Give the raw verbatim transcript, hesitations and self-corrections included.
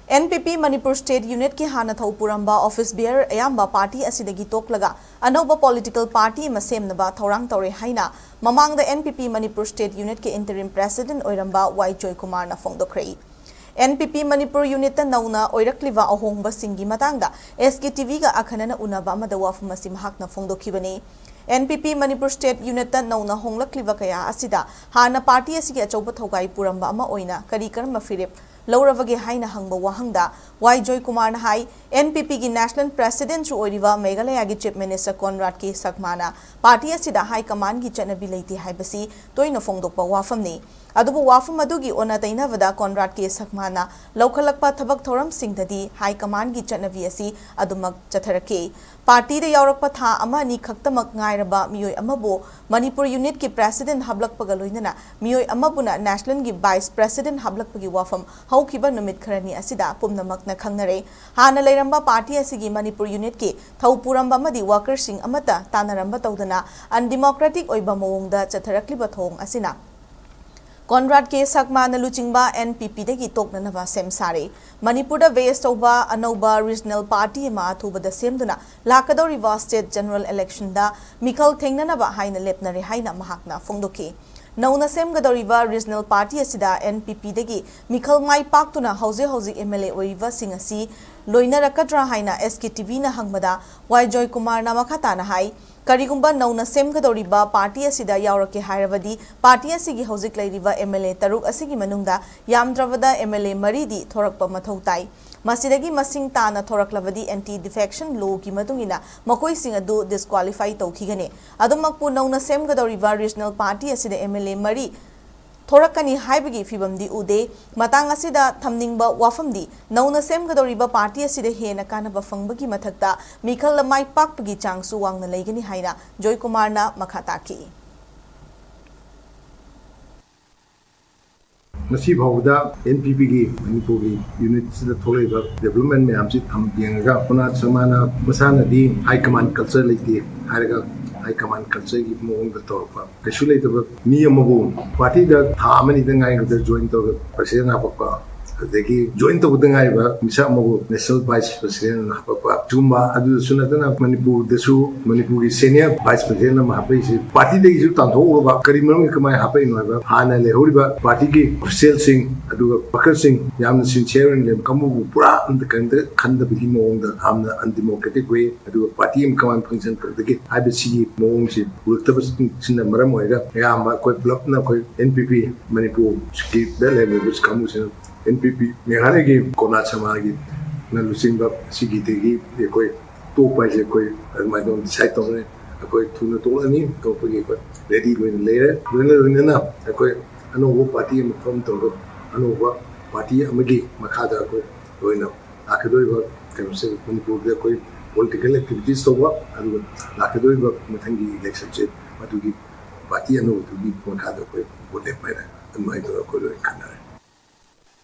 N P ꯄꯤ Manipur state ꯌꯨꯅꯤꯠꯀꯤ ꯍꯥꯟꯅ ꯊꯧ ꯄꯨꯔꯝꯕ office beer ꯑꯌꯥꯝꯕ ꯄꯥꯔꯇꯤ ꯑꯁꯤꯗꯒꯤ ꯇꯣꯛꯂꯒ ꯑꯅꯧꯕ ꯄꯣꯂꯤꯇꯤꯀꯦꯜ ꯄꯥꯔꯇꯤ ꯑꯃ ꯁꯦꯝꯅꯕ ꯊꯧꯔꯥꯡ ꯇꯧꯔꯦ ꯍꯥꯏꯅ ꯃꯃꯥꯡꯗ ꯑꯦꯟ ꯄꯤ ꯄꯤ ꯃꯅꯤꯄꯨꯔ ꯁ꯭ꯇꯦꯠ ꯌꯨꯅꯤꯠꯀꯤ ꯏꯟꯇꯔꯤꯝ ꯄ꯭ꯔꯦꯁꯤꯗꯦꯟꯠ ꯑꯣꯏꯔꯝꯕ ꯋꯥꯏ ꯖꯣꯏꯀꯨꯃꯥꯔꯅ ꯐꯣꯡꯗꯣꯛꯈ꯭ꯔꯦ꯫ ꯑꯦꯟ ꯄꯤ ꯄꯤ ꯃꯅꯤꯄꯨꯔ ꯌꯨꯅꯤꯠꯇ ꯅꯧꯅ ꯑꯣꯏꯔꯛꯂꯤꯕ ꯑꯍꯣꯡꯕꯁꯤꯡꯒꯤ ꯃꯇꯥꯡꯗ ꯑꯦꯁ ꯀꯦ ꯇꯤ ꯚꯤꯒ ꯑꯈꯟꯅꯅ ꯎꯅꯕ ꯑꯃꯗ ꯋꯥꯐꯝ ꯑꯁꯤ ꯃꯍꯥꯛꯅ ꯐꯣꯡꯗꯣꯛꯈꯤꯕꯅꯤ꯫ ꯑꯦꯟ ꯄꯤ ꯄꯤ ꯃꯅꯤꯄꯨꯔ ꯁ꯭ꯇꯦꯠ ꯌꯨꯅꯤꯠꯇ ꯅꯧꯅ ꯍꯣꯡꯂꯛꯂꯤꯕ ꯀꯌꯥ ꯑꯁꯤꯗ ꯍꯥꯟꯅ ꯄꯥꯔꯇꯤ ꯑꯁꯤꯒꯤ ꯑꯆꯧꯕ ꯊꯧꯒꯥꯏ ꯄꯨꯔꯝꯕ ꯑꯃ ꯑꯣꯏꯅ ꯀꯔꯤ ꯀꯔꯝꯕ ꯐꯤꯔꯦꯞ ꯂꯧꯔꯕꯒꯦ ꯍꯥꯏꯅ ꯍꯪꯕ ꯋꯥꯍꯪꯗ ꯋꯥꯏ ꯖꯣꯏꯀꯨꯃꯥꯔꯅ ꯍꯥꯏ, ꯑꯦꯟ ꯄꯤ ꯄꯤꯒꯤ ꯅꯦꯁꯅꯦꯜ ꯄ꯭ꯔꯦꯁꯤꯗꯦꯟꯠꯁꯨ ꯑꯣꯏꯔꯤꯕ ꯃꯦꯘꯥꯂꯌꯥꯒꯤ ꯆꯤꯐ ꯃꯤꯅꯤꯁꯇꯔ ꯀꯣꯟꯔꯥꯗ ꯀꯦ ꯁꯛꯃꯥꯅ ꯄꯥꯔꯇꯤ ꯑꯁꯤꯗ ꯍꯥꯏ ꯀꯃꯥꯟꯗꯒꯤ ꯆꯠꯅꯕꯤ ꯂꯩꯇꯦ ꯍꯥꯏꯕꯁꯤ ꯇꯣꯏꯅ ꯐꯣꯡꯗꯣꯛꯄ ꯋꯥꯐꯝꯅꯤ꯫ ꯑꯗꯨꯕꯨ ꯋꯥꯐꯝ ꯑꯗꯨꯒꯤ ꯑꯣꯟꯅ ꯇꯩꯅꯕꯗ ꯀꯣꯟꯔꯥꯗ ꯀꯦ ꯁꯛꯃꯥꯅ ꯂꯧꯈꯠꯂꯛꯄ ꯊꯕꯛ ꯊꯧꯔꯝꯁꯤꯡꯗꯗꯤ ꯍꯥꯏ ꯀꯃꯥꯟꯗꯒꯤ ꯆꯠꯅꯕꯤ ꯑꯁꯤ ꯑꯗꯨꯃꯛ ꯆꯠꯊꯔꯛꯈꯤ꯫ ꯄꯥꯔꯇꯤꯗ ꯌꯥꯎꯔꯛꯄ ꯊꯥ ꯑꯃ ꯑꯅꯤ ꯈꯛꯇꯃꯛ ꯉꯥꯏꯔꯕ ꯃꯤꯑꯣꯏ ꯑꯃꯕꯨ ꯃꯅꯤꯄꯨꯔ ꯌꯨꯅꯤꯠꯀꯤ ꯄ꯭ꯔꯦꯁꯤꯗꯦꯟꯠ ꯍꯥꯞꯂꯛꯄꯒ ꯂꯣꯏꯅꯅ ꯃꯤꯑꯣꯏ ꯑꯃꯕꯨꯅ ꯅꯦꯁꯅꯦꯜꯒꯤ ꯚꯥꯏꯁ ꯄ꯭ꯔꯦꯁꯤꯗꯦꯟꯠ ꯍꯥꯞꯂꯛꯄꯒꯤ ꯋꯥꯐꯝ ꯍꯧꯈꯤꯕ ꯅꯨꯃꯤꯠ ꯈꯔꯅꯤ ꯑꯁꯤꯗ ꯄꯨꯝꯅꯃꯛꯅ ꯈꯪꯅꯔꯦ꯫ ꯍꯥꯟꯅ ꯂꯩꯔꯝꯕ ꯄꯥꯔꯇꯤ ꯑꯁꯤꯒꯤ ꯃꯅꯤꯄꯨꯔ ꯌꯨꯅꯤꯠꯀꯤ ꯊꯧ ꯄꯨꯔꯝꯕ ꯑꯃꯗꯤ ꯋꯥꯀꯔꯁꯤꯡ ꯑꯃꯠꯇ ꯇꯥꯟꯅꯔꯝꯕ ꯇꯧꯗꯅ ꯑꯟꯗꯤꯃꯣꯀ꯭ꯔꯦꯇꯤꯛ ꯑꯣꯏꯕ ꯃꯑꯣꯡꯗ ꯆꯠꯊꯔꯛꯂꯤꯕ ꯊꯧꯑꯣꯡ ꯑꯁꯤꯅ ꯀꯣꯟꯔꯥꯗ ꯀꯦ ꯁꯛꯃꯥꯅ ꯂꯨꯆꯤꯡꯕ ꯑꯦꯟ ꯄꯤ ꯄꯤꯗꯒꯤ ꯇꯣꯛꯅꯅꯕ ꯁꯦꯝ ꯁꯥꯔꯦ꯫ ꯃꯅꯤꯄꯨꯔꯗ ꯕꯦꯁ ꯇꯧꯕ ꯑꯅꯧꯕ ꯔꯤꯖꯅꯦꯜ ꯄꯥꯔꯇꯤ ꯑꯃ ꯑꯊꯨꯕꯗ ꯁꯦꯝꯗꯨꯅ ꯂꯥꯛꯀꯗꯧꯔꯤꯕ ꯁ꯭ꯇꯦꯠ ꯖꯦꯅꯔꯦꯜ ꯏꯂꯦꯛꯁꯟꯗ ꯃꯤꯈꯜ ꯊꯦꯡꯅꯅꯕ ꯍꯥꯏꯅ ꯂꯦꯞꯅꯔꯦ ꯍꯥꯏꯅ ꯃꯍꯥꯛꯅ ꯐꯣꯡꯗꯣꯛꯈꯤ꯫ ꯅꯧꯅ ꯁꯦꯝꯒꯗꯧꯔꯤꯕ ꯔꯤꯖꯅꯦꯜ ꯄꯥꯔꯇꯤ ꯑꯁꯤꯗ ꯑꯦꯟ ꯄꯤ ꯄꯤꯗꯒꯤ ꯃꯤꯈꯜ ꯃꯥꯏ ꯄꯥꯛꯇꯨꯅ ꯍꯧꯖꯤꯛ ꯍꯧꯖꯤꯛ ꯑꯦꯝ ꯑꯦꯜ ꯑꯦ ꯑꯣꯏꯔꯤꯕꯁꯤꯡ ꯑꯁꯤ ꯂꯣꯏꯅꯔꯛꯀꯗ꯭ꯔꯥ ꯍꯥꯏꯅ ꯑꯦꯁ ꯀꯦ ꯇꯤ ꯚꯤꯅ ꯍꯪꯕꯗ ꯋꯥꯏ ꯖꯣꯏꯀꯨꯃꯥꯔꯅ ꯃꯈꯥ ꯇꯥꯅ ꯍꯥꯏ, ꯀꯔꯤꯒꯨꯝꯕ ꯅꯧꯅ ꯁꯦꯝꯒꯗꯧꯔꯤꯕ ꯄꯥꯔꯇꯤ ꯑꯁꯤꯗ ꯌꯥꯎꯔꯛꯀꯦ ꯍꯥꯏꯔꯕꯗꯤ ꯄꯥꯔꯇꯤ ꯑꯁꯤꯒꯤ ꯍꯧꯖꯤꯛ ꯂꯩꯔꯤꯕ ꯑꯦꯝ ꯑꯦꯜ ꯑꯦ ꯇꯔꯨꯛ ꯑꯁꯤꯒꯤ ꯃꯅꯨꯡꯗ ꯌꯥꯝꯗ꯭ꯔꯕꯗ ꯑꯦꯝ ꯑꯦꯜ ꯑꯦ ꯃꯔꯤꯗꯤ ꯊꯣꯔꯛꯄ ꯃꯊꯧ ꯇꯥꯏ꯫ ꯃꯁꯤꯗꯒꯤ ꯃꯁꯤꯡ ꯇꯥꯅ ꯊꯣꯔꯛꯂꯕꯗꯤ ꯑꯦꯟꯇꯤ ꯗꯤꯐꯦꯛꯁꯟ ꯂꯣꯒꯤ ꯃꯇꯨꯡ ꯏꯟꯅ ꯃꯈꯣꯏꯁꯤꯡ ꯑꯗꯨ ꯗꯤꯁꯀ꯭ꯋꯥꯂꯤꯐꯥꯏ ꯇꯧꯈꯤꯒꯅꯤ꯫ ꯑꯗꯨꯃꯛꯄꯨ ꯅꯧꯅ ꯁꯦꯝꯒꯗꯧꯔꯤꯕ ꯔꯤꯖꯅꯦꯜ ꯄꯥꯔꯇꯤ ꯑꯁꯤꯗ ꯑꯦꯝ ꯑꯦꯜ ꯑꯦ ꯃꯔꯤ ꯊꯣꯔꯛꯀꯅꯤ ꯍꯥꯏꯕꯒꯤ ꯐꯤꯕꯝꯗꯤ ꯎꯗꯦ꯫ ꯃꯇꯥꯡ ꯑꯁꯤꯗ ꯊꯝꯅꯤꯡꯕ ꯋꯥꯐꯝꯗꯤ ꯅꯧꯅ ꯁꯦꯝꯒꯗꯧꯔꯤꯕ ꯄꯥꯔꯇꯤ ꯑꯁꯤꯗ ꯍꯦꯟꯅ ꯀꯥꯟꯅꯕ ꯐꯪꯕꯒꯤ ꯃꯊꯛꯇ ꯃꯤꯈꯜꯗ ꯃꯥꯏ ꯄꯥꯛꯄꯒꯤ ꯆꯥꯡꯁꯨ ꯋꯥꯡꯅ ꯂꯩꯒꯅꯤ ꯍꯥꯏꯅ ꯖꯣꯏꯀꯨꯃꯥꯔꯅ ꯃꯈꯥ ꯇꯥꯈꯤ꯫ ꯉꯁꯤ ꯐꯥꯎꯕꯗ ꯑꯦꯟ ꯄꯤ ꯄꯤꯒꯤ ꯃꯅꯤꯄꯨꯔꯒꯤ ꯌꯨꯅꯤꯠꯁꯤꯗ ꯊꯣꯛꯂꯛꯏꯕ ꯗꯦꯕꯂꯞꯃꯦꯟ ꯃꯌꯥꯝꯁꯤ ꯊꯝ ꯌꯦꯡꯉꯒ ꯀꯣꯟꯔꯥꯗ ꯁꯛꯃꯥꯅ ꯃꯁꯥꯅꯗꯤ ꯍꯥꯏ ꯀꯃꯥꯟ ꯀꯜꯆꯔ ꯂꯩꯇꯦ ꯍꯥꯏꯔꯒ ꯍꯥꯏ ꯀꯃꯥꯟ ꯀꯜꯆꯔꯒꯤ ꯃꯑꯣꯡꯗ ꯇꯧꯔꯛꯄ ꯀꯩꯁꯨ ꯂꯩꯇꯕ ꯃꯤ ꯑꯃꯕꯨ ꯄꯥꯔꯇꯤꯗ ꯊꯥ ꯑꯃꯅꯤꯗ ꯉꯥꯏꯔꯤꯉꯩꯗ ꯖꯣꯏꯟ ꯇꯧꯔꯒ ꯄ꯭ꯔꯦꯁꯤꯗꯦꯟꯠ ꯍꯥꯞꯄꯛꯄ ꯑꯗꯒꯤ ꯖꯣꯏꯟ ꯇꯧꯕꯗ ꯉꯥꯏꯔꯤꯕ ꯃꯤꯁꯛ ꯑꯃꯕꯨ ꯅꯦꯁꯅꯦꯜ ꯚꯥꯏꯁ ꯄ꯭ꯔꯁꯤꯗꯦꯟ ꯍꯥꯄꯛꯄ, ꯁꯤꯒꯨꯝꯕ꯫ ꯑꯗꯨꯗꯁꯨ ꯅꯠꯇꯅ ꯃꯅꯤꯄꯨꯔꯗꯁꯨ ꯃꯅꯤꯄꯨꯔꯒꯤ ꯁꯦꯅꯤꯌꯔ ꯚꯥꯏꯁ ꯄ꯭ꯔꯁꯤꯗꯦꯟ ꯑꯃ ꯍꯥꯄꯛꯏꯁꯦ ꯄꯥꯔꯇꯤꯗꯒꯤꯁꯨ ꯇꯥꯟꯊꯣꯛꯎꯔꯕ꯫ ꯀꯔꯤ ꯃꯔꯝꯒꯤ ꯀꯃꯥꯏꯅ ꯍꯥꯄꯛꯏꯅꯣ ꯍꯥꯏꯕ, ꯍꯥꯟꯅ ꯂꯩꯍꯧꯔꯤꯕ ꯄꯥꯔꯇꯤꯒꯤ ꯑꯣꯐꯤꯁꯤꯌꯦꯜꯁꯤꯡ ꯑꯗꯨꯒ ꯋꯥꯔꯀꯔꯁꯤꯡ ꯌꯥꯝꯅ ꯁꯤꯟꯁꯤꯌꯔ ꯑꯣꯏꯅ ꯂꯩꯕ ꯀꯥꯡꯕꯨꯕꯨ ꯄꯨꯔꯥ ꯑꯝꯇ ꯀꯔꯤꯝꯇ ꯈꯟꯗꯕꯒꯤ ꯃꯑꯣꯡꯗ ꯌꯥꯝꯅ ꯑꯟꯗꯦꯃꯣꯀ꯭ꯔꯦꯇꯤꯛ ꯋꯦ, ꯑꯗꯨꯒ ꯄꯥꯔꯇꯤ ꯑꯃ ꯀꯃꯥꯏꯅ ꯐꯪꯁꯟ ꯇꯧꯒꯗꯒꯦ ꯍꯥꯏꯕꯁꯤꯒꯤ ꯃꯑꯣꯡꯁꯤ ꯎꯔꯛꯇꯕꯁꯤꯡꯁꯤꯅ ꯃꯔꯝ ꯑꯣꯏꯔꯒ ꯑꯌꯥꯝꯕ ꯑꯩꯈꯣꯏ ꯄꯨꯂꯞꯅ ꯑꯩꯈꯣꯏ ꯑꯦꯟ ꯄꯤ ꯄꯤ ꯃꯅꯤꯄꯨꯔꯒꯤꯗ ꯂꯩꯔꯝꯃꯤꯕ ꯀꯥꯡꯕꯨꯁꯤꯅ ꯑꯦꯟ ꯄꯤ ꯄꯤ ꯃꯦꯘꯥꯂꯌꯒꯤ ꯀꯣꯅꯥ ꯁꯃꯥꯒꯤꯅ ꯂꯨꯆꯤꯡꯕ ꯁꯤꯒꯤꯗꯒꯤ ꯑꯩꯈꯣꯏ ꯇꯣꯛꯄ ꯍꯥꯏꯁꯦ ꯑꯩꯈꯣꯏ ꯑꯗꯨꯃꯥꯏꯅ ꯇꯧꯅ ꯗꯤꯁꯥꯏꯠ ꯇꯧꯅꯔꯦ꯫ ꯑꯩꯈꯣꯏ ꯊꯨꯅ ꯇꯣꯛꯂꯅꯤ, ꯇꯣꯛꯄꯒꯤ ꯑꯩꯈꯣꯏ ꯔꯦꯗꯤ ꯑꯣꯏꯅ ꯂꯩꯔꯦ꯫ ꯂꯣꯏꯅ ꯂꯣꯏꯅꯅ ꯑꯩꯈꯣꯏ ꯑꯅꯧꯕ ꯄꯥꯔꯇꯤ ꯑꯃ ꯐꯣꯔꯝ ꯇꯧꯔꯒ ꯑꯅꯧꯕ ꯄꯥꯔꯇꯤ ꯑꯃꯒꯤ ꯃꯈꯥꯗ ꯑꯩꯈꯣꯏ ꯂꯣꯏꯅ ꯂꯥꯛꯀꯗꯧꯔꯤꯕ ꯀꯩꯅꯣꯁꯦ ꯃꯅꯤꯄꯨꯔꯗ ꯑꯩꯈꯣꯏ ꯄꯣꯂꯤꯇꯤꯀꯦꯜ ꯑꯦꯛꯇꯤꯚꯤꯇꯤꯁ ꯇꯧꯕ, ꯑꯗꯨꯒ ꯂꯥꯛꯀꯗꯧꯔꯤꯕ ꯃꯊꯪꯒꯤ ꯏꯂꯦꯛꯁꯟꯁꯦ ꯃꯗꯨꯒꯤ ꯄꯥꯔꯇꯤ ꯑꯅꯧꯕꯗꯨꯒꯤ ꯃꯈꯥꯗ ꯑꯩꯈꯣꯏ ꯚꯣꯠ ꯂꯦꯞꯄ ꯍꯥꯏꯅ ꯑꯗꯨꯃꯥꯏꯅ ꯇꯧꯔꯒ ꯑꯩꯈꯣꯏ ꯂꯣꯏꯅ ꯈꯟꯅꯔꯦ꯫